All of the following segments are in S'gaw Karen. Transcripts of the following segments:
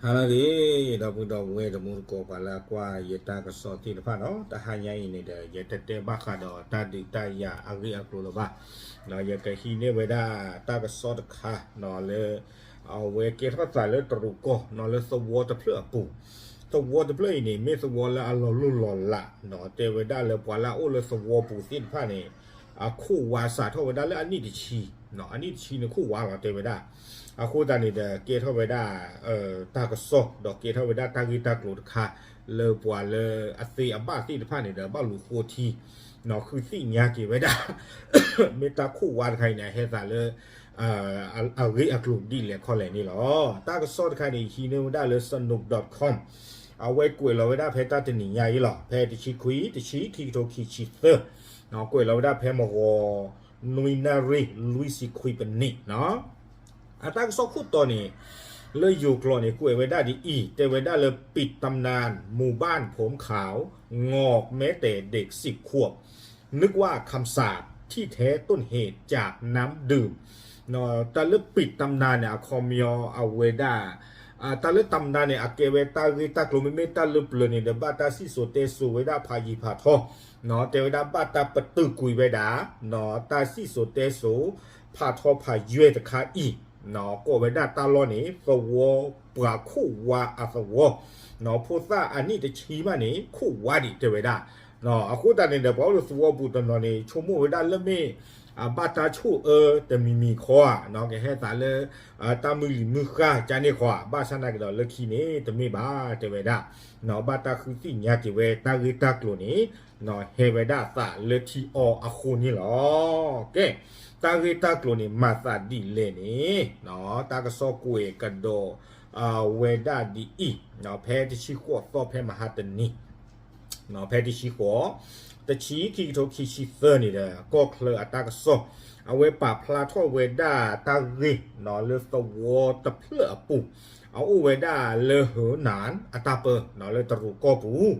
ဟါလၢအဂ့ၤ ဒီပုၢ်ဒီဝဲၢ်တံၤသကိး ပှၤလၢအကွၢ်ယတၢ်ကစီၣ်သ့ၣ်တဖၣ်နီၤ, တဟါညါအံၤန့ၣ်ဒီး ယတတဲဘၣ်ဃးဒီးတၢ်ဒုးတၢ်ယၤအဂ့ၢ်အကျိၤလၢၤဘၣ်. ဒီးယကဟံးန့ၢ်ဝဲဒၣ်တၢ်ကစီၣ်တခါနီၤ လၢ အဝဲကဲထီၣ်သးလၢတရူးကီၢ်နီၤ လၢသဝီတဖျၢၣ်အပူၤ, သဝီတဖျၢၣ်အံၤန့ၣ် မ့ၢ်သဝီလၢအလီၤလိၢ်လီၤလးနီၤ, တဲဝဲဒၣ်လၢပှၤလၢအအိၣ်လၢသဝီပူၤသ့ၣ်တဖၣ်န့ၣ် အခိၣ်ဝါစးထီၣ်ဝဲဒၣ်လၢအနံၣ်တဆံ, အနံၣ်တဆံန့ၣ်ခိၣ်ဝါလီၤ တဲဝဲဒၣ်. အဃိသတးန့ၣ်ဒီး ကဲထီၣ်ဝဲဒၣ် တၢ်ကစီၣ် ဒီးကဲထီၣ်ဝဲဒၣ်တၢ်ဂ့ၢ်တၢ်ကျိၤတခါ လၢပှၤလၢအသ့အဘၣ်သ့ၣ်တဖၣ်န့ၣ်ဒီး ဘၣ်လူၤဃိထံ နီၤ ဃုသ့ၣ်ညါက့ၤဝဲဒၣ် မ့ၢ်တၢ်ခိၣ်ဝါတခါအံၤန့ၣ် အဟဲသးလၢ အဂ့ၢ်အကျိၤဒ်လဲၣ်ခီလဲၣ်န့ၣ်လီၤ. တၢ်ကစီၣ်တခါန့ၣ် ဟံးန့ၢ်ဝဲဒၣ်လၢ စနူး dot com အဝဲကွဲးလီၤဝဲဒၣ်ဖဲတၢ်တနံၤညါအံၤလီၤ. ဖဲတဆံခွံ တဆံ ခံကထိခံဆံသၢ ကွဲးလီၤဝဲဒၣ်ဖဲမုၢ်ဂီၤ နွံနၣ်ရံၣ် လွံၢ်ဆံခွံပနံးနီၤ. အတၢ်ကစီၣ်ခိၣ်တီန့ၣ် လၢယိၤကျိာ်န့ၣ် ကွဲးဝဲဒၣ်ဒ်အံၤ, တဲဝဲဒၣ်လၢ ปิดตำนานหมู่บ้านผมขาว งอกแม้แต่เด็กสิบขวบ นึกว่าคำสาปที่แท้ต้นเหตุจากน้ำดื่ม တၢ်လၢ ปิดตำนาน န့ၣ် အခီပညီအဝဲဒၣ် တၢ်လၢ ตำนาน န့ၣ် အကဲဝဲတၢ်ဂ့ၢ်တၢ်ကျိၤ မ့မ့ၢ်တၢ်လၢပျၢၤန့ၣ်ဒီး ဘၣ်တၢ်စံၣ်စိၤတဲစိၤဝဲဒၣ်ဖးယံၤဖးထီ တဲဝဲဒၣ်ဘၣ်တၢ်ပတုာ်ကွံာ်ဝဲဒၣ် တၢ်စံၣ်စိၤတဲစိၤ ဖးထီဖးယွဲၢ်တခါအံၤ ကိးဝဲဒၣ်တၢ်လီၢ်န့ၣ် သဝီပှၤခိၣ်ဝါအသဝီ ဖိသၣ်အနံၣ်တဆံမးန့ၣ် ခိၣ်ဝါဒံးတဲဝဲဒၣ်. အဃိသတးန့ၣ်ဒီး ပှၤအိၣ်လၢသဝီပူၤတနီၤန့ၣ် ဆိကမိၣ်ဝဲဒၣ်လၢမ့ၢ် ဘၣ်တၢ်ဆိၣ်အၢတမံၤမံၤခီဧါ ကဟဲသးလၢ တၢ်မုၢ်လံၤမုၢ်ဃၢ်ကန့ၣ်ခီဧါ, ဘၣ်ဆၣ်သနာ်က့ဒီးလၢခံန့ၣ် တမ့ၢ်ဘၣ်တဲဝဲဒၣ်. ဘၣ်တၢ်ဃုသ့ၣ်ညါက့ၤဝဲတၢ်ဂ့ၢ်တၢ်ကျိၤန့ၣ် ဟဲဝဲဒၣ်အသးလၢထံအီၤအဃိန့ၣ်လီၤ. ကဲ, တၢ်ဂ့ၢ်တၢ်ကျိၤန့ၣ် မၤသးဒ်လဲၣ်န့ၣ် တၢ်ကစီၣ်ကွဲးကဒီး ဝဲဒၣ်ဒ်အံၤ, ဖဲတဆံဃိးသီ ဖဲမဟါတနံၤ ဖဲတဆံဃိး တဆံ ခံကထိခံဆံသၢန့ၣ်ဒီး ကီၢ်ချၢအတၢ်ကစီၣ် အဝဲပာ်ဖျါထီၣ်ဝဲဒၣ်တၢ်ဂ့ၢ် လၢသဝီတဖျၢၣ်အပူၤ အအိၣ်ဝဲဒၣ်လၢ ဟၢနၣ် အတၢ်ပၢ လၢတရူးကီၢ်ပူၤ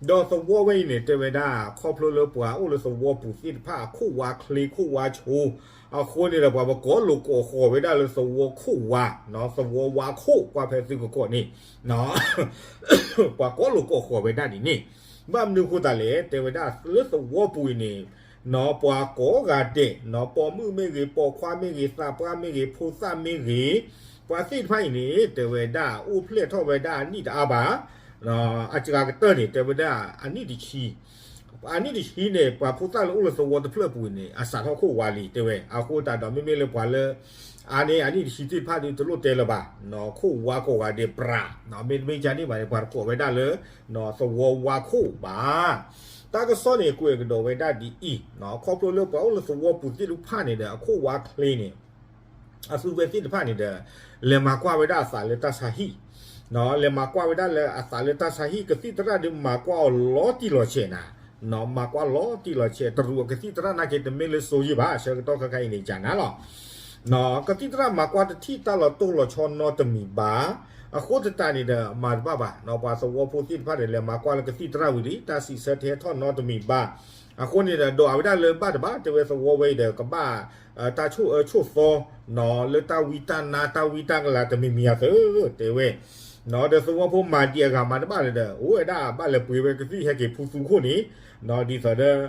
ဒီးသဝီဝဲအံၤန့ၣ် တဲဝဲဒၣ် ခီဖျိလၢပှၤအိၣ်လၢသဝီပူၤသ့ၣ်တဖၣ် အခိၣ်ဝါချ့ခိၣ်ဝါဆိ အဃိန့ၣ်ဒီး ပှၤပကိးလိာ်ကိးဃီၤဝဲဒၣ်လၢသဝီခိၣ်ဝါ, သဝီဝါခိၣ် ကွၢ်ဖဲသုကကိးန့ၣ် ပှၤကိးလိာ်ကိးဃီၤဝဲဒၣ်ဒ်န့ၣ်, ဘၣ်မနုၤအဃိသတးလဲၣ် တဲဝဲဒၣ်လၢသဝီပူၤအံၤန့ၣ် ပှၤကိးဂၤဒဲး ပိာ်မုၣ်မ့ၢ်ဂ့ၤ ပိာ်ခွါမ့ၢ်ဂ့ၤ သးပှၢ်မ့ၢ်ဂ့ၤ ဖိသၣ်မ့ၢ်ဂ့ၤ ပှၤသ့ၣ်တဖၣ်အံၤန့ၣ် တဲဝဲဒၣ် အိၣ်ဖျဲၣ်ထီၣ်ဝဲဒၣ်အနံၣ်တအါဘၣ်, အစှၤကတၢၢ်န့ၣ် တဲဝဲဒၣ်အနံၣ်တဆံ အနံၣ်တဆံန့ၣ် ပှၤဖိသၣ်လၢအိၣ်လၢသဝီတဖျၢၣ်ပူၤန့ၣ် အစးထီၣ်ခိၣ်ဝါလံ တဲဝဲ. အဃိသတးဒီး မ့မ့ၢ်လၢပှၤလၢ အါန့ၢ်အနံၣ်တဆံသ့ၣ်တဖၣ်ဒီး တလိၣ်တဲလၢၤဘၣ်, ခိၣ်ဝါကိးဂၤဒဲးပြး, မ့တမ့ၢ်ကန့ၣ်ဘၣ်န့ၣ် ပှၤတကိးဝဲဒၣ်လၢ သဝီဝါခိၣ်ဘၣ်. တၢ်ကစီၣ်န့ၣ် ကွဲးကဒီးဝဲဒၣ်ဒ်အံၤ, ခီဖျိလၢပှၤအိၣ်လၢသဝီပူၤသ့ၣ်တဖၣ်န့ၣ်ဒီး အခိၣ်ဝါချ့န့ၣ် အသုဝဲသ့ၣ်တဖၣ်န့ၣ်ဒီး လဲၤမၤကွၢ်ဝဲဒၣ်အသးလၢတၢ်ဆါဟံၣ်, လဲၤမၤကွၢ်ဝဲဒၣ်လၢအသးလၢတၢ်ဆါဟံၣ် ကသံၣ်သရၣ်ဒုးမၤကွၢ်အီၤလီၤတံၢ်လီၤဆဲးနၤ, မၤကွၢ်လီၤတံၢ်လီၤဆဲး တရူးအကသံၣ်သရၣ်နာ်က့ တမ့ၢ်လၢစိၤယံၢ်ဘၣ် ဆၢကတီၢ်ခဲခါအံၤန့ၣ် ကနၤလီၤ. ကသံၣ်သရၣ်မၤကွၢ်တထံၣ်တၢ်လီၤတိၢ်လီၤဆီနီတမံၤဘၣ်. အဃိသတးန့ၣ်ဒီး မၤတဘၣ်ဘၣ်, ပှၤသဝီဖိသ့ၣ်တဖၣ်န့ၣ် လဲၤမၤကွၢ်လၢကသံၣ်သရၣ်ဝံၤလံ တၢ်စံးဆၢတဟဲထီၣ်နီတမံၤဘၣ်. အဃိန့ၣ်ဒီး ဒီးအဝဲဒၣ်လၢဘၣ်တဘၣ် တဲဝဲသဝီဝဲအံၤဒီး ကဘၣ် တၢ်ဆိၣ်အၢဆိၣ်သီ လၢတၢ်ဝံတၢ်နါ တၢ်ဝံတၢ်ကလၤတမံၤမံၤအသိး တဲဝဲ ဒီးသဝီဖိမၤဒံးအဂၤမၤတဘၣ်လၢၤဒီး အိၣ်ဝဲဒၣ်ဘၣ်လဲၤပှ့ၤဝဲကသံၣ်ဟဲက့ၤဖူသူခိၣ်န့ၣ်, ဒ်သိးဒီး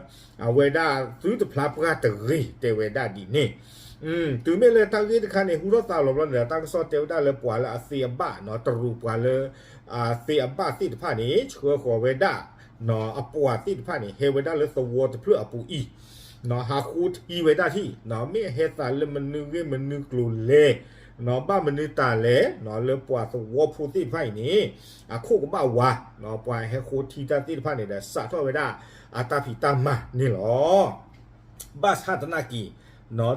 အဝဲဒၣ်သုတဖျါပှၢ်တဂ့ၤ တဲဝဲဒၣ်ဒ်န့ၣ်. တုၤမ့ၢ်လၢတၢ်ဂ့ၢ်တခါန့ၣ် ဟူထီၣ်သါလီၤဘျီန့ၣ်ဒီး တၢ်ကစီၣ်တဲဝဲဒၣ်လၢပှၤလၢအသ့အဘၣ် တရူးပှၤလၢ အသ့အဘၣ်သ့ၣ်တဖၣ်န့ၣ် ဆှၢဃီၤဝဲဒၣ် အပှၤသ့ၣ်တဖၣ်န့ၣ် ဟဲဝဲဒၣ်လၢသဝီတဖျၢၣ်အပူၤအံၤ ဟးဃိထံဝဲဒၣ်ထံၣ် မ့ၢ်အဟဲသးလၢမနုၤဂ့ၢ်မနုၤကျိၤလဲၣ်, ဘၣ်မနုၤတၢ်လဲၣ် လၢပှၤသဝီဖိသ့ၣ်တဖၣ်အံၤန့ၣ် အခိၣ်ကဘၣ်ဝါ, ပှၤဟဲဃိထံတၢ်သ့ၣ်တဖၣ်န့ၣ်ဒီး စးထီၣ်ဝဲဒၣ်အတၢ်ဖံးတၢ်မၤန့ၣ်လီၤ. ဘၣ်ဆၣ်သနာ်က့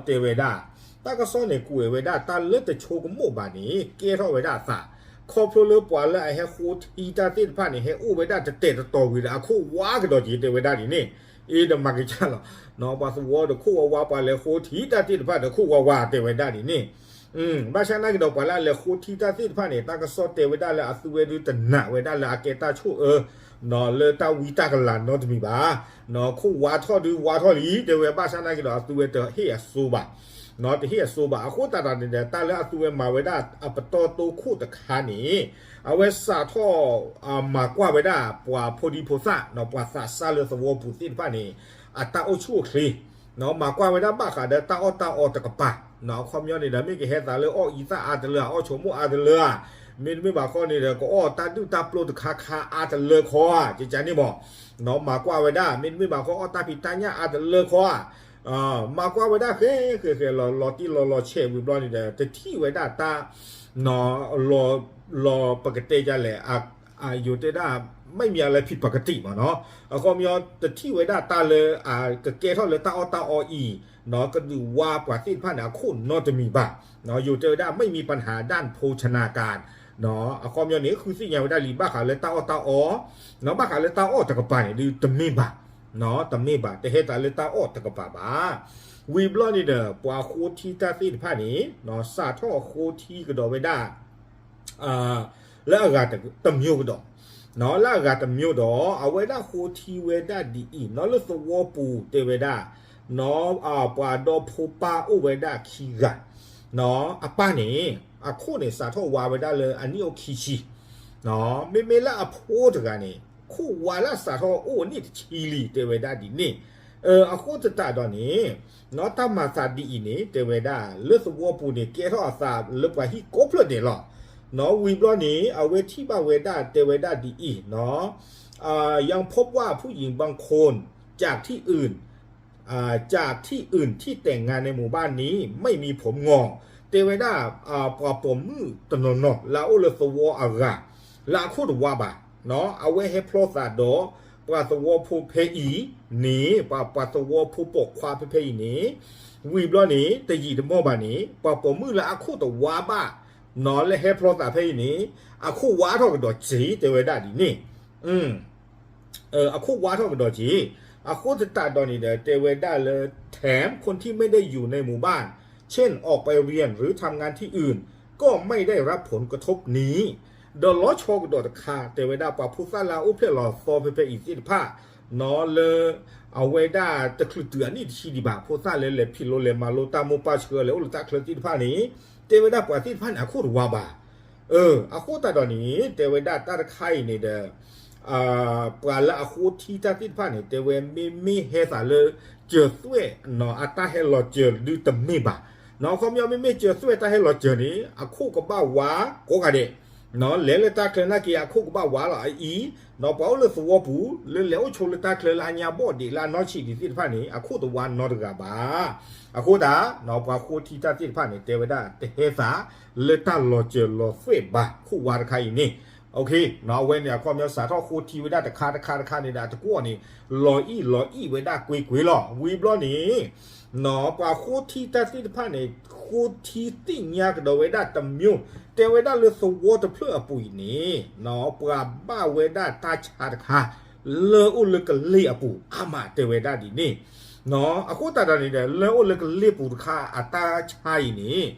တဲဝဲဒၣ် တၢ်ကစီၣ်န့ၣ် ကွဲးဝဲဒၣ်တၢ်လၢတဆိကမိၣ်ဘၣ်န့ၣ် ကဲထီၣ်ဝဲဒၣ်အသး, ခီဖျိလၢပှၤလၢအဟဲဃိထံတၢ်သ့ၣ်တဖၣ်န့ၣ် ဟဲအိၣ်ဝဲဒၣ်တတဲာ်တတီၤဝံၤဒီး အခိၣ်ဝါကဒီးက့ၤ တဲဝဲဒၣ်ဒ်န့ၣ်, အ့ဒီးမၤက့ၤကၢ်လီၤ, ပှၤသဝီဒီးခိၣ်ဝါဝါ ပှၤလဲၤဃိထံတၢ်သ့ၣ်တဖၣ်ဒီးခိၣ်ဝါဝါ တဲဝဲဒၣ်ဒ်န့ၣ်. ဘၣ်ဆၣ်သနာ်က့ဒီး ပှၤလၢအလဲၤဃိထံတၢ်သ့ၣ်တဖၣ်န့ၣ် တၢ်ကစီၣ်တဲဝဲဒၣ်လၢအသုဝဲဒုတနာ်ဝဲဒၣ်လၢအကဲတၢ်ဆိၣ်အၢ လၢတၢ်ဝံတၢ်ကလၤနီတမံၤဘၣ်. ခိၣ်ဝါထီၣ်ဒုးဝါထီၣ်လံ တဲဝဲ ဘၣ်ဆၣ်သနာ်က့ဒီး အသုဝဲတဟ့ၣ်အစိဘၣ်. တဟ့ၣ်အစိဘၣ်. အဃိသတးဒီးန့ၣ်ဒီး တၢ်လၢအသူဝဲမၤဝဲဒၣ်အပတီၢ်တိခိၣ်တခါန့ၣ် အဝဲစးထီၣ်မၤကွၢ်ဝဲဒၣ်ပှၤဖိဒံဖိသၣ် ပှၤသးစၢ်လၢသဝီပူၤသ့ၣ်တဖၣ်န့ၣ် အတၢ်အိၣ်ဆူၣ်အိၣ်ချ့ မၤကွၢ်ဝဲဒၣ်ဘၣ်ဃးဒီးတၢ်အီၣ်တၢ်အီတကပၤ, အခီပညီန့ၣ်ဒီး မ့ၢ်ကဟဲသးလၢအီၣ်အံသၣ်အါတလၢဧါ, အီၣ်ဆိမိၣ်အါတလၢဧါ, မ့တမ့ၢ်ဘၣ်ဃီန့ၣ်ဒီး ကအီၣ်တၢ်ဒူၣ်တၢ်ပျိတခါခါအါတလၢခီဧါ, ကကန့ၣ်မး, မၤကွၢ်ဝဲဒၣ်, မ့တမ့ၢ်ဘၣ်ဃီအီၣ်တၢ်ဖံးတၢ်ညၣ်အါတလၢခီဧါ, မၤကွၢ်ဝဲဒၣ်ဃဲဃဲဃဲလီၤ, လီၤတံၢ်လီၤလီၤဆဲးဝံၤဘျီန့ၣ်ဒီး တထံၣ်ဝဲဒၣ်တၢ် လီၤပကတဲဒ်လဲၣ်, ယိၤတဲဒၣ် မ့ၢ်မ့ၢ်လၢ ဖံးပကတံးမးနီၤ, အခီပညီတထံၣ်ဝဲဒၣ်တၢ်လၢ ကကဲထီၣ်လၢတၢ်အီၣ်တၢ်အီအံၤ ကဒုးဝါပှၤသ့ၣ်တဖၣ်န့ၣ် အခိၣ်နီတမံၤဘၣ်, ယိၤတဲဝဲဒၣ် မ့ၢ်မ့ၢ်ပနၢ်ဒၣ်ဖိဆနၢကၤ, အခီပညီန့ၣ် ဃုသ့ၣ်ညါဝဲဒၣ်လံ ဘၣ်ဃးလၢတၢ်အီၣ်တၢ်အီ, ဘၣ်ဃးလၢတၢ်အီၣ်တကပၤန့ၣ် ဒုးတမ့ၢ်ဘၣ်, တမ့ၢ်ဘၣ်, တဟဲသးလၢတၢ်အီၣ်တကပၤဘၣ်. ဝံၤဘျီန့ၣ်ဒီး ပှၤဃိထံတၢ်သ့ၣ်တဖၣ်န့ၣ် စးထီၣ်ဃိထံကဒီးဝဲဒၣ် လၢအဂၤတမျိုးကဒီး, လၢအဂၤတမျိုးဒီး အဝဲဒၣ်ဃိထံဝဲဒၣ်ဒ်အံၤ, လၢသဝီပူၤတဲဝဲဒၣ် ပှၤဒီဖိပၢ်အိၣ်ဝဲဒၣ်ခံဂၤ, အပၢ်န့ၣ် အခိၣ်န့ၣ် စးထီၣ်ဝါဝဲဒၣ်လၢအနံၣ်အိၣ်ခံဆံ, မ့မ့ၢ်လၢအဖိတဂၤန့ၣ် ခိၣ်ဝါလၢအစးထီၣ်အိၣ်အနံၣ်တဆံလံ တဲဝဲဒၣ်ဒ်န့ၣ်, အဃိသတးဒီးန့ၣ် တၢ်မၤသးဒ်အံၤန့ၣ် တဲဝဲဒၣ် လၢသဝီပူၤန့ၣ် ကဲထီၣ်အသးလၢပှၤဟံၣ်ကိးဖျၢၣ်ဒဲးလီၤ. ဝံၤဘျီန့ၣ် အဝဲထံၣ်ဘၣ်ဝဲဒၣ်တဲဝဲဒၣ်ဒ်အံၤ, ยังพบว่าผู้หญิงบางคนจากที่อื่น จากที่อื่นที่แต่งงานในหมู่บ้านนี้ไม่มีผมงอก တဲဝဲဒၣ် ပှၤပိာ်မုၣ်တနီၤနီၤလၢအအိၣ်လၢသဝီအဂၤ လၢအခိၣ်တဝါဘၣ်, အဝဲဟဲဖျီသးဒီး ပှၤသဝီဖိဖဲအံၤန့ၣ် ပှၤသဝီဖိပိာ်ခွါဖဲဖဲအံၤန့ၣ်, ဝံၤဘျီန့ၣ် တယံာ်တမီၢ်ဘၣ်န့ၣ် ပှၤပိာ်မုၣ်လၢအခိၣ်တဝါဘၣ် လၢဟဲဖျီသးဖဲအံၤန့ၣ် အခိၣ်ဝါထီၣ်ကဒီးစ့ တဲဝဲဒၣ်ဒ်န့ၣ် အခိၣ်ဝါထီၣ်ကဒီးက့ၤ, အဃိသတးဒီးန့ၣ်ဒီး တဲဝဲဒၣ်လၢ แถมคนที่ไม่ได้อยู่ในหมู่บ้าน เช่นออกไปเรียนหรือทำงานที่อื่น ก็ไม่ได้รับผลกระทบนี้ ဒီးလီၤဆီကဒီးတခါ တဲဝဲဒၣ်ပှၤဖိသၣ်လၢအအိၣ်ဖျဲၣ်လီၤသီဖဲဖဲအံၤသ့ၣ်တဖၣ် လၢ အဝဲဒၣ်တချုးတုၤအနံၣ်တဆံဒံးဘၣ် ဖိသၣ်လၢလဲၤဖံးလိလဲၤမၤလိတၢ်မိၢ်ပၢ်ဆှၢလဲၤအိၣ်လၢတၢ်ချၢသ့ၣ်တဖၣ်န့ၣ် တဲဝဲဒၣ်ပှၤသ့ၣ်တဖၣ်န့ၣ် အခိၣ်တဝါဘၣ် အဃိသတးဒီးန့ၣ် တဲဝဲဒၣ်တၢ်တခါအံၤန့ၣ်ဒီး ပှၤလၢအဃိထံတၢ်သ့ၣ်တဖၣ်န့ၣ် တဲဝဲမ့မ့ၢ်ဟဲသးလၢ စၢၤသွဲၣ် အတၢ်ဟဲလီၤစၢၤဒုတမ့ၢ်ဘၣ်, အခီပညီမ့မ့ၢ်စၢၤသွဲၣ်တၢ်ဟဲလီၤစၢၤန့ၣ် အခိၣ်ကဘၣ်ဝါကိးဂၤဒဲး, လဲၤလၢတၢ်ချၢနာ်က့ အခိၣ်ကဘၣ်ဝါလီၤအအံၤ, ပှၤအိၣ်လၢသဝီပူၤ လၢလဲၤအိၣ်ဆိးလၢတၢ်ချၢလၢအညါဘီၣ်ဒံးလၢအနီၢ်ဆံးဒံးသ့ၣ်တဖၣ်န့ၣ် အခိၣ်တဝါနီတဂၤဘၣ်. အဃိသတး ပှၤဃိထံတၢ်သ့ၣ်တဖၣ်န့ၣ် တဲဝဲဒၣ်တဟဲသး လၢတၢ်လီၤစၢၤလီၤသွဲၣ်ဘၣ် ခိၣ်ဝါတခါအံၤန့ၣ်, အဝဲန့ၣ်အခီပညီစးထီၣ်ဃိထံဝဲဒၣ်တခါတခါတခါန့ၣ်ဒီး အတကွီၣ်န့ၣ် လီၤအံၣ်လီၤအံၣ်ဝဲဒၣ်ကွ့ၢ်ကွ့ၢ်လီၤ. ဝံၤဘျီန့ၣ် ပှၤဃိထံတၢ်သ့ၣ်တဖၣ်န့ၣ် ဃိထံသ့ၣ်ညါကဒီးဝဲဒၣ်တမျိုး, တဲဝဲဒၣ်လၢသဝီတဖျၢၣ်အပူၤအံၤန့ၣ် ပှၤဘၣ်ဝဲဒၣ်တၢ်ဆါတခါ လၢအိၣ်လၢကလ့ၢ်အပူၤ အါမးတဲဝဲဒၣ်ဒ်န့ၣ်, အဃိသတးဒီးန့ၣ်ဒီး လၢအိၣ်လၢကလ့ၢ်ပူၤတခါအတၢ်ဆါအံၤန့ၣ်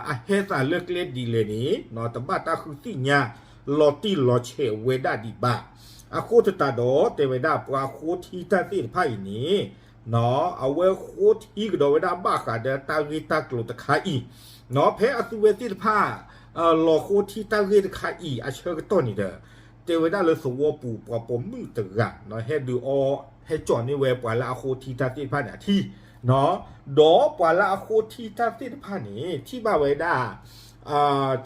အဟဲသးလၢကျဲဒ်လဲၣ်န့ၣ် တဘၣ်တၢ်ဃုသ့ၣ်ညါ လီၤတံၢ်လီၤဆဲးဝဲဒၣ်ဒံးဘၣ်. အဃိသတးဒီး တဲဝဲဒၣ်ပှၤဃိထံတၢ်သ့ၣ်တဖၣ်အံၤန့ၣ် အဝဲဃိထံကဒီးဝဲဒၣ်ဘၣ်ဃးဒီးတၢ်ဂ့ၢ်တၢ်ကျိၤတခါအံၤ, ဖဲအသုဝဲသ့ၣ်တဖၣ် လီၤဃိထံတၢ်ဂ့ၢ်တခါအံၤ အဆၢကတီၢ်န့ၣ်ဒီး တဲဝဲဒၣ်လၢသဝီပူၤပှၤပိာ်မုၣ်တဂၤ ဟဲဒုးအီ ဟဲကၠီန့ၢ်ဝဲပှၤလၢအဃိထံတၢ်သ့ၣ်တဖၣ်န့ၣ်အထံ, ဒီးပှၤလၢအဃိထံတၢ်သ့ၣ်တဖၣ်န့ၣ် ထံၣ်ဘၣ်ဝဲဒၣ်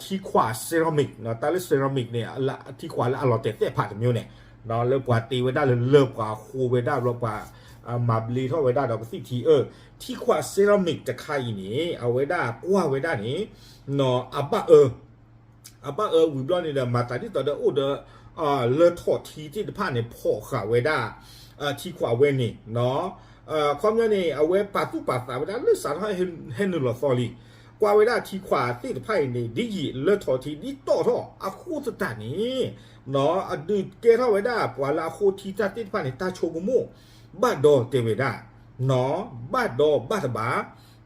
ထံခွး ceramic တၢ်လၢ ceramic န့ၣ် ထံခွးလၢအလီၤတဲာ်သ့ၣ်ဖးတမျိုးန့ၣ် လၢပှၤတ့ဝဲဒၣ်လၢလၢၢ်ပှၤဃိဝဲဒၣ်ဘျီပှၤ မၤဘျ့ထီၣ်ဝဲဒၣ်ဒီးပသံၣ်ထံအၢ, ထံခွး ceramic တခါအံၤန့ၣ် အဝဲဒၣ်ကွၢ်ဝဲဒၣ်န့ၣ် အဘၣ်အၢ အဘၣ်အၢဝံၤဘျီန့ၣ်ဒီး မၤသးဒ်သိးဒီးအိၣ်ဒီး လၢထီၣ်ထံသ့ၣ်တဖၣ်န့ၣ် ဖီၣ်ဃာ်ဝဲဒၣ် ထံခွးဝဲန့ၣ် အခီပညီန့ၣ် အဝဲပာ်သူၣ်ပာ်သးဝဲဒၣ်လၢစးထီၣ်ဟဲနုာ်လီၤသီလံ, ကွၢ်ဝဲဒၣ်ထံခွးသ့ၣ်တဖၣ်အံၤန့ၣ် ဒ်ယံာ်လၢထီၣ်ထံဒ်တီၣ်ထီၣ်အဃိသတးန့ၣ် အဒုးကဲထီၣ်ဝဲဒၣ်ပှၤလၢအဃိထံတၢ်သ့ၣ်တဖၣ်န့ၣ် တၢ်ဆိကမိၣ် ဘၣ်ဒီးတဲဝဲဒၣ် ဘၣ်ဒီးဘၣ်တဘၣ်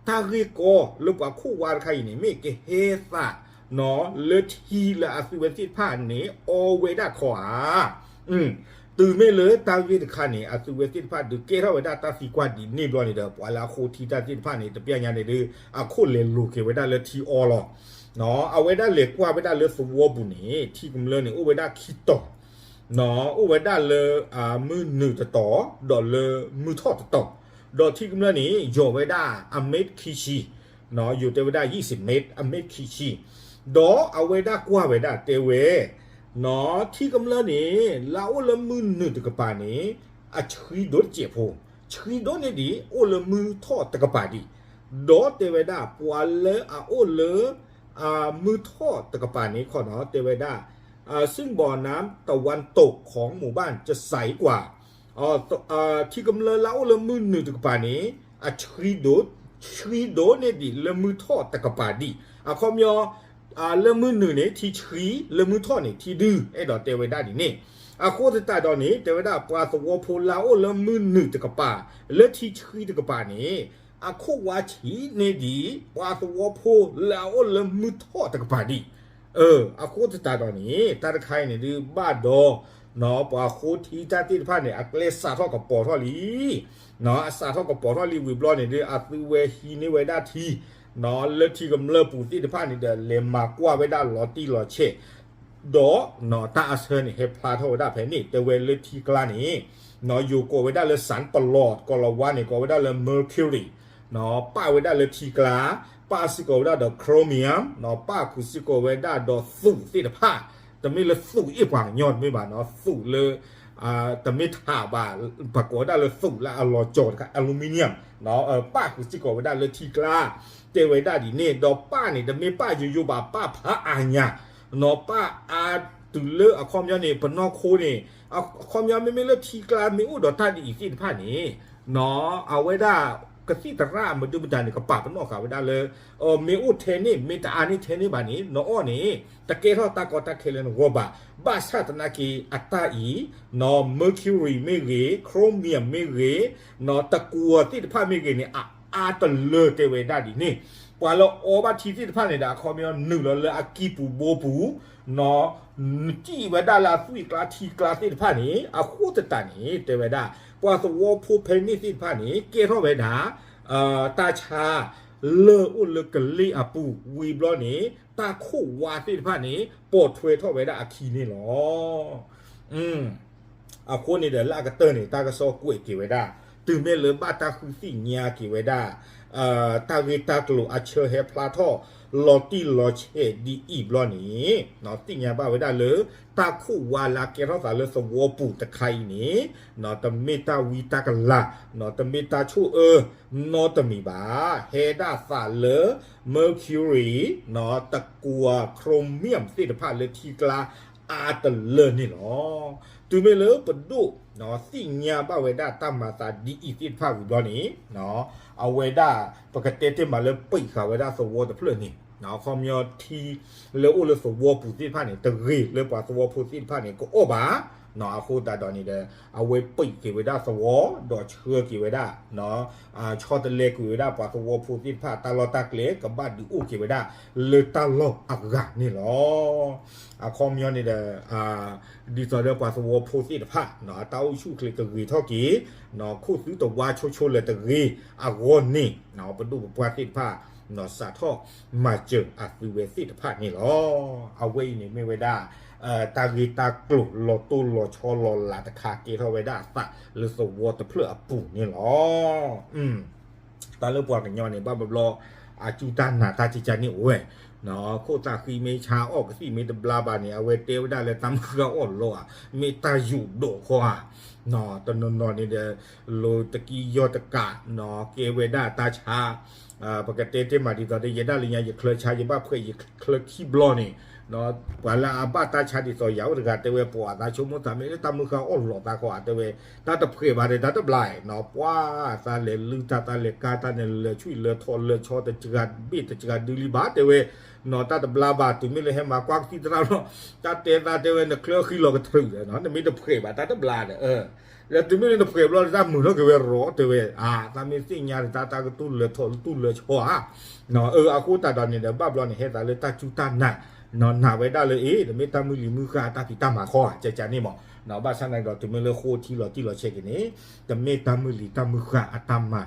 တၢ်ဂ့ၢ်ကီလၢပှၤခိၣ်ဝါတခါအံၤန့ၣ် မ့ၢ်ကဟဲသး လၢထံလၢအသုဝဲသ့ၣ်တဖၣ်န့ၣ် အီဝဲဒၣ်ခီဧါ. တုၤမ့ၢ်လၢတၢ်ဂ့ၢ်တခါန့ၣ် အသုဝဲသ့ၣ်တဖၣ်ဒုးကဲထီၣ်ဝဲဒၣ်တၢ်သံကွၢ်ဒ်န့ၣ်ဘျီန့ၣ်ဒီး ပှၤလၢအဃိထံတၢ်သ့ၣ်တဖၣ်န့ၣ် တပျၢ်ညါန့ၣ်ဒီး အခိၣ်လဲၤလိၤက့ၤဝဲဒၣ်လၢထံအီလီၤ. အဝဲဒၣ်လဲၤကွၢ်ဝဲဒၣ်လၢသဝီပူၤန့ၣ် ထံကမျၢၢ်န့ၣ် အိၣ်ဝဲဒၣ်ခံတီၤ, အိၣ်ဝဲဒၣ်လၢ မုၢ်နုာ်တတီၤ ဒီးလၢမုၢ်ထီၣ်တတီၤ, ဒီးထံကမျၢၢ်န့ၣ် ယိာ်ဝဲဒၣ်အမ့ၢ်ခံဆံ ယိာ်တဲဝဲဒၣ်ယံစ့မဲး အမ့ၢ်ခံဆံ, ဒီးအဝဲဒၣ်ကွၢ်ဝဲဒၣ်တဲဝဲ ထံကမျၢၢ်န့ၣ် လၢအအိၣ်လၢမုၢ်နုာ်တကပၤန့ၣ် အဆှံဒိၣ်တစဲးဖိ, ဆှံဒိၣ်န့ၢ်ဒံး အိၣ်လၢမုၢ်ထီၣ်တကပၤဒံး, ဒီးတဲဝဲဒၣ်ပှၤလၢအအိၣ်လၢ မုၢ်ထီၣ်တကပၤန့ၣ်ခီနီၤ တဲဝဲဒၣ် ซึ่งบ่อน้ำตะวันตกของหมู่บ้านจะใสกว่า ထံကမျၢၢ်လၢအအိၣ်လၢမုၢ်နုာ်တကပၤန့ၣ် အဆှံဒိၣ်, ဆှံဒိၣ်န့ၢ်ဒံးလၢမုၢ်ထီၣ်တကပၤဒံး, အခီပညီ လၢမုၢ်နုာ်န့ၣ် ထံဆှံ, လၢမုၢ်ထီၣ်န့ၣ် ထံဒု, အဲၣ်ဒိးတဲဝဲဒၣ်ဒ်န့ၣ်, အဃိသတးဒီးန့ၣ် တဲဝဲဒၣ်ပှၤသဝီဖိလၢအအိၣ်လၢမုၢ်နုာ်တကပၤ လၢထံဆှံတကပၤန့ၣ် အခိၣ်ဝါဆံးန့ၢ်ဒံး ပှၤသဝီဖိလၢအအိၣ်လၢမုၢ်ထီၣ်တကပၤဒံး, အဃိသတးဒီးန့ၣ် တၢ်တခါအံၤန့ၣ်ဒုးဘၣ်ဒီး ပှၤဃိထံတၢ်သ့ၣ်တဖၣ်န့ၣ် အကျဲစးထီၣ်ကပီၤထီၣ်လံ, အစးထီၣ်ကပီၤထီၣ်လံဝံၤဘျီန့ၣ်ဒုး အသုဝဲဟံးန့ၢ်ဝဲဒၣ်ထံ လၢထံကမျၢၢ်ပူၤသ့ၣ်တဖၣ်န့ၣ်ဒီး လဲၤမၤကွၢ်ဝဲဒၣ်လီၤတံၢ်လီၤဆဲး ဒီးတၢ်အဆၢန့ၣ် ဟဲဖျါထီၣ်ဝဲဒၣ်ဖဲန့ၣ် တဲဝဲလၢထံကျါန့ၣ် ယိၤကိးဝဲဒၣ်လၢ စၣ်ပလီၢ်, ကိးလီၤဝါန့ၣ် ကိးဝဲဒၣ်လၢ mercury, ပၣ်ဝဲဒၣ်လၢထံကျါ, ပၣ်စ့ၢ်ကီးဝဲဒၣ်ဒီး chromium, ပၣ်ဃုာ်စ့ၢ်ကီးဝဲဒၣ်ဒီးသူးသ့ၣ်တဖၣ်, တမ့ၢ်လၢသူးအ့ၣ်ပှၤကညီတမ့ၢ်ဘၣ်နီၤ, သူးလၢ တမ့ၢ်ထးဘၣ်, ပှၤကိးဝဲဒၣ်လၢသူးလၢအလီၤကၠီၤတခါ aluminium, ပၣ်ဃုာ်စ့ၢ်ကီးဝဲဒၣ်လၢထံကျါ, တဲဝဲဒၣ်ဒ်န့ၣ်, ဒီးပၣ်န့ၣ် တမ့ၢ်ပၣ်ယိယိဘၣ်, ပၣ်ဖးအါညါ, ပၣ်အါတုၤလၢအခီပညီန့ၣ် ပနီၢ်ခိန့ၣ် အခီပညီမ့မ့ၢ်လၢထံကျါမ့ၢ်အိၣ်ဒီးတၢ်ဒ်အံၤသ့ၣ်တဖၣ်န့ၣ် အဝဲဒၣ်ကသံၣ်သရၣ်မဒုမတၤန့ၣ် ကပာ်ပနီၣ်ဃာ်ဝဲဒၣ်လၢ မ့ၢ်အိၣ်ထဲန့ၣ် မ့ၢ်တအါန့ၢ်ထဲန့ၣ်ဘၣ်န့ၣ် နအီၣ်န့ၣ် တကဲထီၣ်တၢ်ကီတၢ်ခဲလၢနဂီၢ်ဘၣ်. ဘၣ်ဆၣ်သနာ်က့အတၢ်အံၤ mercury မ့ၢ်ဂ့ၤ, chromium မ့ၢ်ဂ့ၤ, တကွီၤသ့ၣ်တဖၣ်မ့ၢ်ဂ့ၤန့ၣ် အအါတလၢတဲဝဲဒၣ်ဒ်န့ၣ်, ပှၤလၢအီဘၣ်ထံသ့ၣ်တဖၣ်န့ၣ်ဒီး အခီပညီနုာ်လီၤလၢအကံၢ်ပူၤဘိပူၤ နစံၣ်ဝဲဒၣ်လၢအသွံၣ်ကျါထံကျါသ့ၣ်တဖၣ်န့ၣ် အဃိသတးန့ၣ် တဲဝဲဒၣ် ပှၤသဝီဖိဖဲန့ၣ်သ့ၣ်တဖၣ်န့ၣ် ကဲထီၣ်ဝဲဒၣ် တၢ်ဆါ လၢအိၣ်လၢကလ့ၢ်အပူၤဝံၤဘျီန့ၣ် တၢ်ခိၣ်ဝါသ့ၣ်တဖၣ်န့ၣ် ပိာ်ထွဲထီၣ်ဝဲဒၣ်အခံန့ၣ်လီၤ. အဃိန့ၣ်ဒီးလၢအကတၢၢ်န့ၣ် တၢ်ကစီၣ်ကွဲးက့ၤဝဲဒၣ် တုၤမ့ၢ်လၢဘၣ်တၢ်ဃုသ့ၣ်ညါက့ၤဝဲဒၣ် တၢ်ဂ့ၢ်တၢ်ကျိၤအဆၢဟဲဖျါထီၣ် လီၤတံၢ်လီၤဆဲးဒ်အံၤဘျီန့ၣ် သ့ၣ်ညါဘၣ်ဝဲဒၣ်လၢ တၢ်ခိၣ်ဝါလၢအကဲထီၣ်သးလၢသဝီပူၤတခါအံၤန့ၣ် တမ့ၢ်တၢ်ဝံတၢ်ကလၤ တမ့ၢ်တၢ်ဆိၣ်အၢ နီတမံၤဘၣ်. ဟဲဒၣ်သးလၢ mercury တကွီၤ chromium သ့ၣ်တဖၣ်လၢထံကျါအါတလၢန့ၣ်လီၤ. တုၤမ့ၢ်လၢပဒိၣ် သ့ၣ်ညါဘၣ်ဝဲဒၣ်တၢ်မၤသးဒ်အံၤသ့ၣ်တဖၣ်ဝံၤဘျီန့ၣ် အဝဲဒၣ် ပကတဲတ့ၢ်မးလၢပံးဃာ်ဝဲဒၣ်သဝီတဖျၢၣ်န့ၣ် အခီပညီထံလၢအိၣ်လၢသဝီပူၤသ့ၣ်တဖၣ်န့ၣ် တဂ့ၤလၢပှၤသဝီဖိသ့ၣ်တဖၣ်န့ၣ် ကအီၣ်ဘၣ်. အဃိသတးဒီးန့ၣ်ဒီး အဝဲပံးက့ၤဝဲဒၣ်သဝီ ဒီးဆှၢက့ၤဝဲဒၣ် ဆီတလဲကွံာ်ဝဲဒၣ်ပှၤသဝီဖိသ့ၣ်တဖၣ် တၢ်လီၢ်တၢ်ကျဲ ကဘၣ်ဒုးအိၣ်က့ၤဝဲဒၣ် လၢတၢ်လီၢ်အဂၤန့ၣ်လီၤ. အခီပညီန့ၣ်ဒီး ဒ်သိးဒီးပှၤသဝီဖိသ့ၣ်တဖၣ် အတၢ်အိၣ်ဆူၣ်အိၣ်ချ့ကဂ့ၤထီၣ်က့ၤ ခိၣ်သုတဝါဆိဆိလၢတဂ့ၤအဂီၢ်န့ၣ် ပဒိၣ်ပပှၢ်သ့ၣ်တဖၣ် စးထီၣ်မၤစၢၤအသုဝဲသ့ၣ်တဖၣ်န့ၣ်လီၤ. အဝဲအံၤန့ၣ်မ့ၢ်ဝဲဒၣ် တၢ်ဂ့ၢ်တၢ်ကျိၤလီၤတိၢ်လီၤဆီလီၤလးတခါ ကဲထီၣ်ဝဲဒၣ်အသးလၢသဝီတဖျၢၣ်အပူၤန့ၣ်လီၤ. တၢ်လၢပှၤကညီန့ၣ် ဘၣ်ဘျီဘျီ အစူၢ်တၢ်နာ်တၢ်ကကန့ၣ်အိၣ်ဝဲ ခိၣ်သၣ်ဃံမ့ၢ်ဆါအီၣ်ကသံၣ်မ့ၢ်တဘျါဘၣ်န့ၣ် အဝဲတဲဝဲဒၣ်လၢတၢ်မုၢ်ဃၢ်အီၣ်လီၤဧါ မ့ၢ်တၢ်ယိာ်ဒိးခီဧါ. တနီၤနီၤန့ၣ်ဒီး လိၤတကံယီၢ်တကး ကဲဝဲဒၣ်တၢ်ဆါ ပကတဲတ့ၢ်မးဒ်သိးဒီး ယဲဒၣ်လၢညါ ယချၢဆါ ယဘၣ်ဖှဲးယချၢခံဘျီန့ၣ် ပှၤလၢအဘၣ်တၢ်ဆါဒ်သိးယၤအိၣ်တဂၤတဲဝဲ ပှၤသးဆိကမိၣ်သးမ့ၢ်လၢတၢ်မုၢ်ဃၢ်အီၣ်လီၤသးဃီဧါ တဲဝဲ တၢ်တဖှဲးဘၣ်ဒီး တၢ်တဘျါနီၤ ပှၤသးလဲၤလုၢ်တၢ် သးလဲၤကါတၢ်န့ၣ် လၢာ်ဆူၣ်လၢာ်ထီၣ် လၢာ်ဆီတစှၤဘ့ၣ်တစှၤဒုလံဘၣ် တဲဝဲ နီၤတၢ်တဘျါဘၣ် တုၤမ့ၢ်လၢဟဲမၤကွၢ်ကသံၣ်သရၣ်လီၤ တၢ်တဲသးတဲဝဲ နချၢဃံလီၤကထြူးဒီး နမ့ၢ်တဖှဲးဘၣ် တၢ်တဘျါဒီး ဒီးတုၤမ့ၢ်လၢနဖှဲးဘျီ တၢ်မုာ်ထီၣ်က့ၤဝဲရီၤ တဲဝဲ အါ သးမ့ၢ်သ့ၣ်ညါဒီး တၢ်တၢ်ကတူၢ်လၢာ်ထီၣ်တူၢ်လၢာ်ဆီဧါ အဃိသတးဒီးန့ၣ်ဒီး ဘၣ်ဘျီန့ၣ် ဟဲသးလၢတၢ်စူၢ်တၢ်နာ် နာ်ဝဲဒၣ်လၢအ့ တမ့ၢ်တၢ်မုၢ်လံၤမုၢ်ဃၢ်အတၢ်ဖံးတၢ်မၤဃီဧါ ကကန့ၣ်မး ဘၣ်ဆၣ်သနာ်က့ဒီး တုၤမ့ၢ်လၢဃိထံလီၤတံၢ်လီၤဆဲးက့ၤန့ၣ် တမ့ၢ်တၢ်မုၢ်လံၤတၢ်မုၢ်ဃၢ်အတၢ်မၤ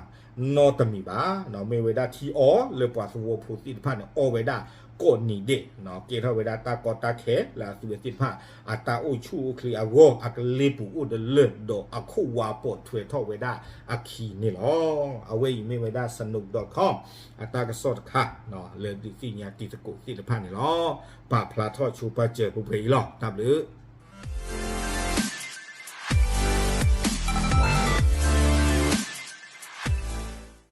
နီတမံၤဘၣ်. မ့ၢ်ဝဲဒၣ်ထံအီၣ်လၢပှၤသဝီဖိသ့ၣ်တဖၣ်န့ၣ် အီဝဲဒၣ်ကိးနံၤဒဲး, ကဲထီၣ်ဝဲဒၣ်တၢ်ကီတၢ်ခဲလၢအသုဝဲသ့ၣ်တဖၣ် အတၢ်အိၣ်ဆူၣ်အိၣ်ချ့အဂီၢ် အကလ့ပူၤအိၣ်တလၢာ် ဒီးအခိၣ်ဝါပိာ်ထွဲထီၣ်ဝဲဒၣ်အခံန့ၣ်လီၤ. အဝဲအံၤမ့ၢ်ဝဲဒၣ် Sanook dot com အတၢ်ကစီၣ်တခါ လၢဒုးသ့ၣ်ညါတံၤသကိးသ့ၣ်တဖၣ်န့ၣ်လီၤ. ပာ်ဖျါထီၣ်ဆိပာ်စၢၤပှဲၤပှဲၤအံၤလီၤ. တၢ်ဘျုး